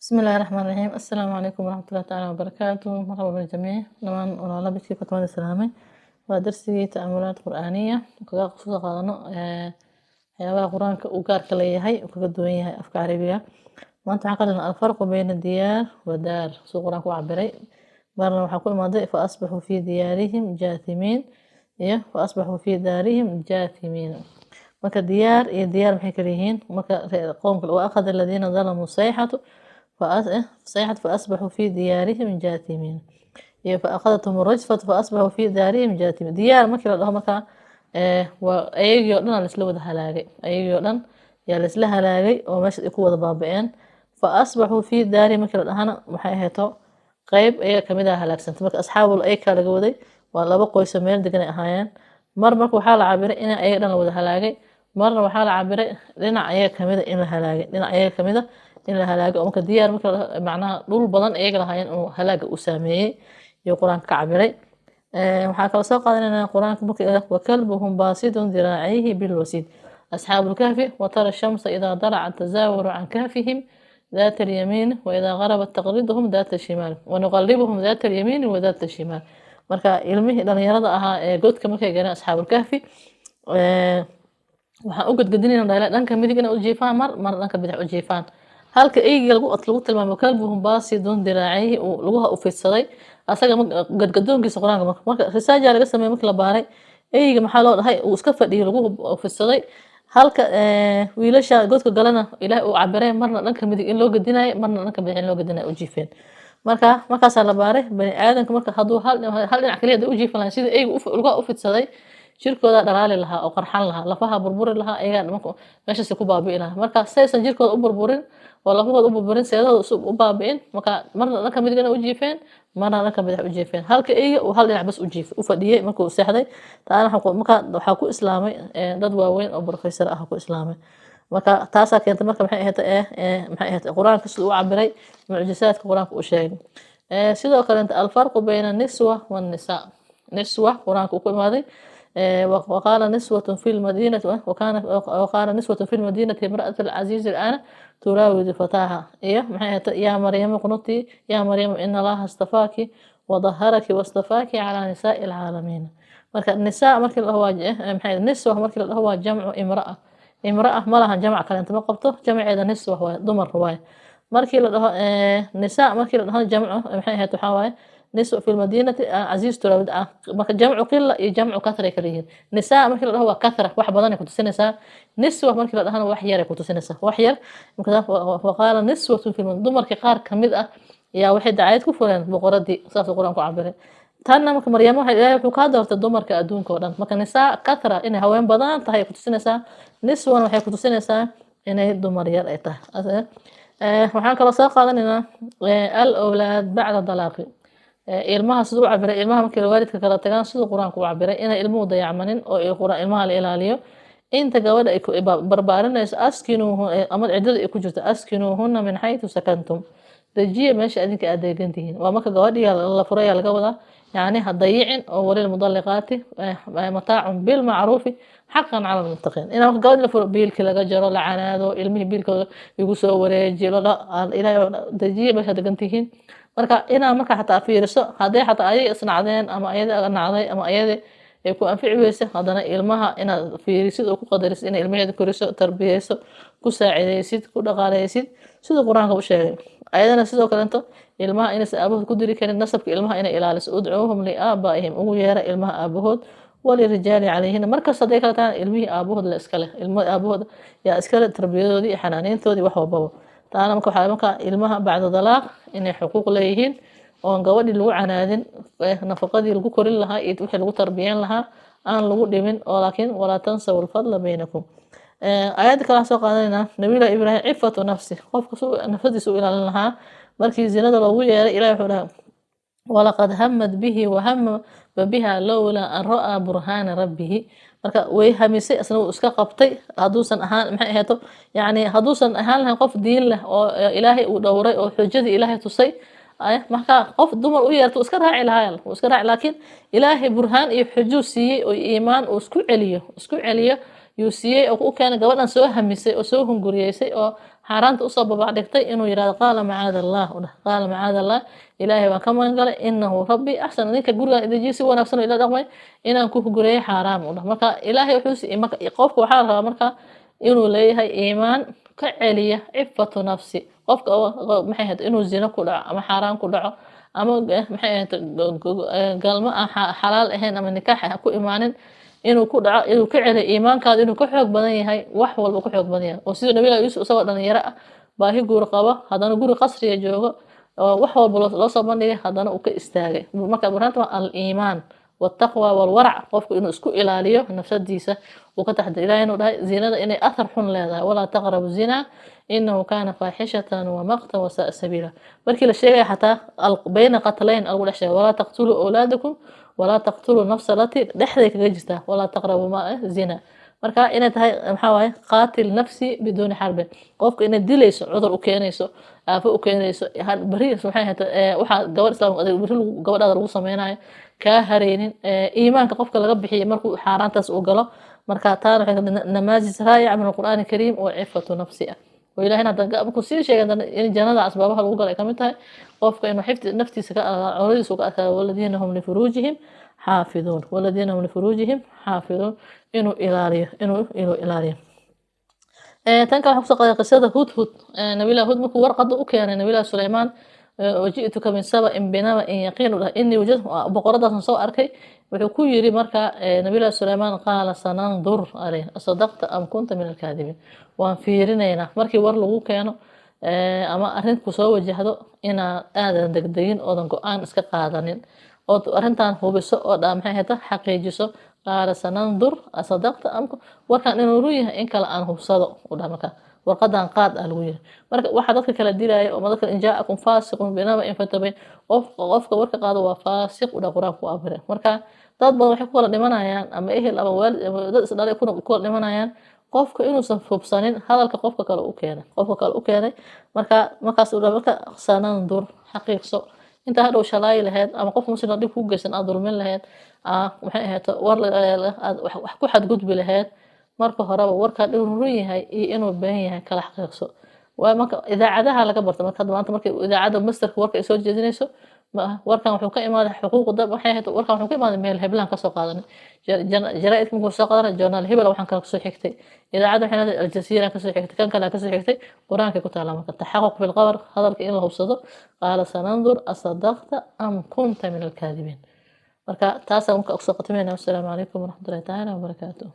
بسم الله الرحمن الرحيم. السلام عليكم ورحمة الله تعالى وبركاته. مرحبا بالجميع. Dhamaan walaala bidkii fatwada salaamay. Waa darsigii ta'amulaad qur'aaniya kaga soo qaadano waxyaabaha Qur-aanka uu gaarka leeyahay, uu kaga duwan yahay afka Carabiga. Maanta waxaan ka hadlaynaa الفرق بين ديار ودار, suu Qur-aanku u cabiray. Marna waxaa ku imaaday فأصبحوا في ديارهم جاثمين iyo فأصبحوا في دارهم جاثمين. Marka ديار iyo ديار maxay kala yihiin? Marka qoomka وأخذ الذين ظلموا الصيحة صيحة فأصبحوا في ديارهم جاثمين iyo فأخذتهم الرجفة فأصبحوا في دارهم جاثمين. ديار markii la dhaho, marka waa ayagii oo dhan aa laisla wada halaagay, ayagii oo dhan yaa laisla halaagay oo meesha ay ku wada baaba'een. فأصبحوا في دارهم markii la dhahana, maxay ahayto, qeyb ayaga kamid ah halaagsantay. Marka أصحاب الأيكة laga waday, waa laba qoys oo meel degan ay ahaayeen. Mar marka waxaa la cabiray in ayaga dhan la wada halaagay, marna waxaa la cabiray dhinac ayaga kamid a in la halaagay, dhinac ayaga kamid a in la halaagay. Oo marka ديار marka macnaha dhul badan ayaga lahaayeen oo halaaga uu saameeyey iyo Qur-aanka ka cabiray. Waxaa kaloo soo qaadanaynaa Qur-aanka marka وكلبهم باسط ذراعيه بالوصيد, أصحاب الكهف, وترى الشمس إذا طلعت تزاور عن كهفهم ذات اليمين وإذا غربت تقرضهم ذات الشمال ونقلبهم ذات اليمين وذات الشمال. Marka ilmihii dhalinyarada ahaa ee godka markay galeen, asxaabulkahfi, waxaan u gadgadinayna dhanka midig inay u jiifaan, mar mar dhanka bidix u jiifaan, halka eygiga lagu tilmaamo كلبهم باسط ذراعيه, uu lugaha u fidsaday asaga gadgadoonkiisa. Qur-aanka marka research laga sameeyey, markii la baaray eyga maxaa loo dhahay uu iska fadhiyay luguhu fidsaday, halka wiilasha godka galana Ilaahay uu cabiray marna dhanka midig in loo gadinayo, marna dhanka bidix in loo gadinayo u jiifeen. Marka markaasaa la baaray bani aadamka, marka hadduu hal dhinac kaliya haday u jiifan lahayn sida eyga lugaha u fidsaday, jirkooda dhalaali lahaa oo qarxan lahaa, lafaha burburi lahaa, ayagaa marka meeshaasi ku baabi'i lahaa. Marka saysan jirkooda u burburin oo lafahooda u burburin, seedahooda u baabi'in, marka marna dhanka midigna u jiifeen, marna dhanka bidix u jiifeen, halka eyga uu hal dhinac bas u jiif u fadhiyey markuu seexday. Taana marka waxaa ku islaamay dad waaweyn oo professor ah ku islaamay. Marka taasaa keentay. Marka maxay ahayd maxay ahayd Qur-aanka siduu u cabiray, mucjisaadka Qur-aanka u sheegay. Sidoo kaleeta الفرق بين النسوة والنساء. نسوة Qur-aanka uu ku imaaday وقال نسوة في المدينة وكان وقال نسوة في المدينة امرأة العزيز الآن تراود فتاها iyo maxay ahayd يا مريم اقنتي يا مريم إن الله اصطفاك وطهرك واصطفاك على نساء العالمين. Marka نساء markii la dhaho waa maxay, نسوة markii la dhaho waa جمع امرأة. امرأة ma lahan jamc kale inta ma qabto, jamceeda نسوة waaye, dumar waaye. Markii la dhaho نساء markii la dhaho, jamcu maxay ahayd, waxaa waaye نسوة في المدينة عزيز تراود. Marka جمع قلة iyo جمع كثرة ay kala yihiin. نساء markii la dhaho waa كثرة, wax badan ay ku tusinaysaa. نسوة markii la dhahana wax yar ay ku tusinaysaa, wax yar. Marka وقال نسوة في المدينة, dumarkii qaar kamid ah yaa waxay dacayad ku fureen boqoradii, saasuu Qur-aanku cabiray. Tanna marka Maryamo waxay Ilaahay wuxuu kaa doortay dumarka adduunka oo dhan. Marka نساء كثرة, inay haween badan tahay ay ku tusinaysaa. نسوة waxay ku tusinaysaa inay dumar yar ay tahay. Waxaan kaloo soo qaadanaynaa الأولاد بعد طلاق, ilmaha siduu u cabiray, ilmaha markii waalidka kala tagaan siduu Qur-aanku u cabiray, inay ilmuhu dayacmanin oo ilmaha la ilaaliyo inta gabadha ay barbaarinayso. أسكنوه ama ciddada ay ku jirto, أسكنوهن من حيث سكنتم, dejiya meesha adinka aad degan tihiin. Waa marka gabadhii la furaya laga wadaa, yacni ha dayicin oo وللمطلقات متاع بالمعروف حقا على المتقين. Inaa marka gabadhi la furo biilkii laga jaro, la canaado, ilmihii biilkooda igu soo wareejiyo, Ilaahay dejiya meesha degan tihiin. Marka inaa marka xataa fiiriso hadday xataa ayaga isnacdeen ama ayada nacday ama ayada ay ku anfici weyse, haddana ilmaha inaad fiirisid oo ku qadarisid inay ilmaheeda koriso, tarbiyeyso, ku saacideysid, ku dhaqaaleysid, siduu Qur-aanka u sheegay. Ayadana sidoo kaleeto ilmaha inaysan aabahood ku diri karin, nasabka ilmaha inay ilaaliso. ادعوهم لآبائهم, ugu yeera ilmaha aabahood. وللرجال عليهن. Markas hadday kala tahaan, ilmihii aabahood la iskale, ilmo aabahood yaa iskale tarbiyadoodii iyo xanaaneyntoodii, wax walbaba. Taana marka waxaa marka ilmaha بعد طلاق inay xuquuq leeyihiin oon gabadhii lagu canaadin, nafaqadii lagu korin lahaa iyo wixii lagu tarbiyeyn lahaa aan lagu dhimin, oo laakiin ولا تنسوا الفضل بينكم. Aayadda kale waxaan soo qaadanaynaa Nabiyullahi Ibraahim, عفة نفسه, qofka su nafsadiisa u ilaalin lahaa markii zinada loogu yeeray. Ilahi wuxuu dhahay ولقد همت به وهم بها لولا أن رأى برهان ربه. Marka way hamisay, isna wuu iska qabtay. Hadduusan ahaan, maxay ahayto, yacni hadduusan ahaan lahayn qof diin leh oo Ilaahay uu dhowray oo xujadii Ilaahay tusay, marka qof dumar u yeerto iska raaci lahaa, wuu iska raaci. Laakiin Ilaahay burhaan iyo xujuu siiyey oo iimaan uu isku celiyo yuu siiyey oo u keenay gabadhan soo hamisay oo soo hunguriyeysay oo Xaaraanta usoo babac dhigtay inuu yirahdo, "Qaala macaada Allah," u dhah, "Qaala macaada Allah," Ilaahay baan ka magan galay, "Innahu rabbi axsan," ninka gurigan dejiye si wanaagsan oo ila dhaqmay inaan ku gureeyo xaaraam, u dhah. Marka Ilaahay wuxuu siiyey. Marka qofka waxaa la rabaa marka inuu leeyahay iimaan ka celiya, cifatu nafsi. Qofka maxay ahayd, inuu zino ku dhaco ama xaaraan ku dhaco ama maxay ahayd, galmo aan xalaal ahayn ama nikaax ku imaanin inuu ku dhaco, inuu ka celiyo iimaankaada, inuu ka xoog badan yahay, wax walba ka xoog badan yahay. Oo siduu Nabiga Yuusuf, isagoo dhalinyaro ah, baahi guur qabo, haddana guri qasriga joogo oo wax walba loo soo bandhigay, haddana uu ka istaagay. Marka burhaanta waa al-iimaan waltaqwa walwarac, qofku inuu isku ilaaliyo nafsadiisa, uu ka taxadiro. Ilahay inuu dhahay zinada inay athar xun leedahay, "Walaa taqrabu zina, innahu kaana faaxishatan wamaqtan wasaa sabiila." Markii la sheegaya xataa bayna qatlayn lagu dhex sheegay, "Walaa taqtuluu awlaadakum walaa taqtuluu nafsa lati," dhexday kaga jirtaa "walaa taqrabu ma zina." Marka inay tahay, maxaa waaye, qaatil nafsi biduuni xarbin, qofka inay dilayso, cudur u keenayso, aafo u keenayso, beri maxay ahayd, waxaa gabadh islaam beri gabadhaada lagu sameynayo kaa hareynin, iimaanka qofka laga bixiyay markuu xaaraantaas uu galo. Marka taana waxay namaazij raayica min alqur'aani alkariim oo cifatu nafsi ah, oo Ilahina hadda markuu sii sheegay in jannada asbaabaha lagu galo ay kamid tahay qofka inuu xifdi naftiisa ka cawradiisa uga adkaado, "Waladiina hum lifuruujihim xaafiduun," "Waladiina hum lifuruujihim xaafiduun," inuu ilaaliyo, inuu ilaaliyo. Tan kale waxaan kusoo qaaday qisada Hudhud. Nabilah Hud markuu warqada u keenay Nabilah Suleymaan, "Waji'tuka min saba'in binaba'in yaqiin," u dhahay, "Inii wajadtu," boqoradaasan soo arkay. Wuxuu ku yiri marka Nabilah Suleymaan, "Qaala sanandur alay asadaqta am kunta min alkaadibiin." Waan fiirinaynaa. Markii war lagu keeno ama arrin kusoo wajahdo, inaad aadan degdegin oodan go-aan iska qaadanin, ood arrintan hubiso oo dha maxay ahayd, xaqiijiso. "Qaala sanandur asadaqta am," warkan inuu run yahay in kale aan hubsado, u dhaha. Marka warqadan qaad ah lagu yiri. Marka waxa dadka kala dilaya oo dadka, "In jaa'akum faasiqun binaba'in fatabayan," qof qofka warka qaado waa faasiq, u dhaha Qur-aanku ku abiray. Marka dad badan waxay ku kala dhimanayaan, ama ehel ama waalid ama dad isdhalay ku kala dhimanayaan, qofka inuusan hubsanin hadalka qofka kale u keenay, qofka kale u keenay. Marka markaas uu dhaha, marka "sanandur," xaqiiqso inta hadhow shalaayi lahayd ama qof muslim dhib ku geysan aad dulmin lahayd, maxay ahayd, war aad wax ku xadgudbi lahayd. Marka horeba warkaan inuu run yahay iyo inuu been yahay kala xaqiiqso. Waa marka idaacadaha laga barta. Marka hadda maanta markay idaacadda masterka warka ay soo jeedinayso, warkan wuxuu ka imaaday xuquuqda, waxay ahayd, warkan wuxuu ka imaaday meel heblaan kasoo qaadanay, jaraa'idka markuu soo qaadanay, joornaal hebel waxaan kala kasoo xigtay, idaacadda waxay leedahay Aljazeera kasoo xigtay, kan kale kasoo xigtay. Qur-aankay ku taala. Marka taxaquq fi lqabar, hadalka in la hubsado. "Qaala sanandur asadaqta am kunta min alkaadibiin." Marka taasaan marka kusoo khatimayna. Wassalaamu calaykum waraxmatullahi tacaala wabarakaatuh.